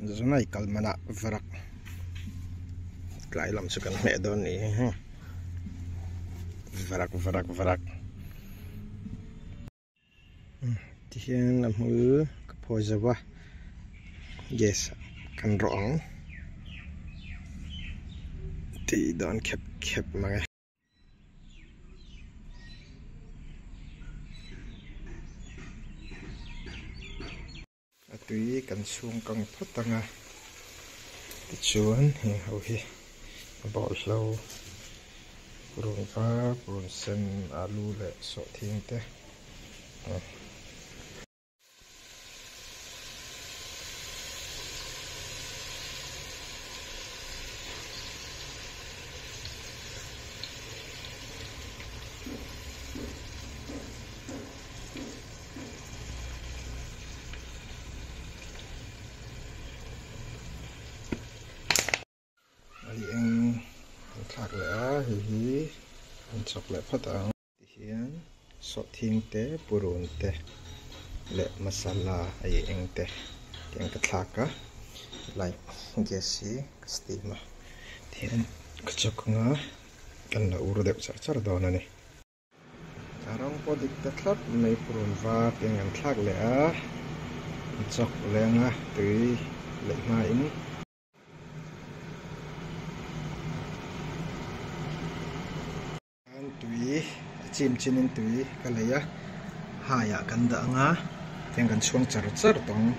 Zanai kal manah varak tlai lam chu kan hmeh dawn ni hi varak varak varak tihian a hmul ka phawi zo a gas ah kan rawh ang tih dawn khep khep mang e. A tui kan chhung kang phawt ang a, tichuan heng ho hi a bawlhlo purun var, purun sen, alu leh sawhthing te. Ai eng an thlak leh a hei hi an chawk leh phawt ang. Tihian sawhthing te purun te leh masala ai eng te tiang ka thlak a light gas hi ka steam a tihian ka chawk anga kan la ur deuh char char dawn a ni. A rawng pawh dik ta thlap mai purun var te an thlak leh a an chawk leng a tui leh hmain. An tui a chim chinin tui ka lei a haiah kan dah ang a tiang kan chhuang char char tawng.